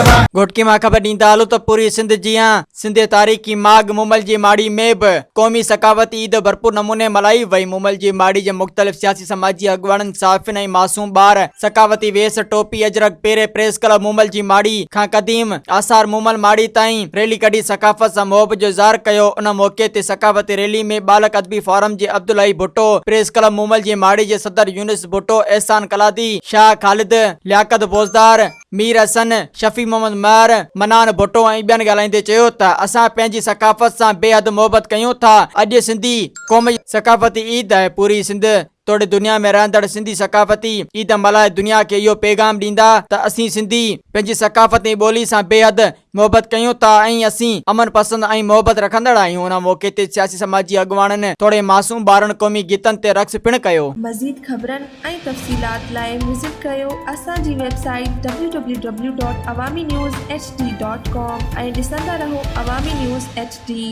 گهوٽڪي مان خبر ڏيندا هلو ته پوري سنڌ جيان سنڌي تاريخي ماڳ مومل جي ماڙي ۾ به قومي ثقافتي عيد ڀرپور نموني ملهائي وئي. مومل جي ماڙي جي مختلف سياسي سماجي اڳواڻن، صحافين ۽ معصوم ٻار ثقافتي ويس، ٽوپي، اجرڪ پهري پريس ڪلب مومل جي ماڙي کان قديم آثار مومل ماڙي تائين ريلي ڪڍي ثقافت سان محبت جو اظهار ڪيو. ان موقعي تي ثقافتي ريلي ۾ ٻالڪ ادبي فورم جي عبدالحئي ڀٽو، پريس ڪلب مومل جي ماڙي جي صدر يونس ڀٽو، احسان قلادي، شاهه خالد، لياقت بوزدار، مير حسن، شفيع محمد مهر، منان ڀٽو ۽ ٻين ڳالهائيندي چيو ته اسان پنهنجي ثقافت سان بي حد محبت ڪيون ٿا، اڄ سنڌي قوم جي ثقافتي عيد آهي، پوري سنڌ توڙي دنيا ۾ رهندڙ سنڌي ثقافتي عيد ملهائي دنيا کي اهو پيغام ڏيندا ته اسين سنڌي پنهنجي ثقافت ۽ ٻولي سان بي حد محبت ڪيون ٿا ۽ اسين امن پسند ۽ محبت رکندڙ آهيون ان موقعي تي سياسي سماجي اڳواڻن توڙي معصوم ٻارن قومي گيتن تي رقص پڻ ڪيو. مزيد خبرن ۽ تفصيلات لاء وزٽ ڪريو اسان جي website W W W dot Awami news H D dot com ۽ ڏسندا رهو عوامي نيوز ايڇ ڊي.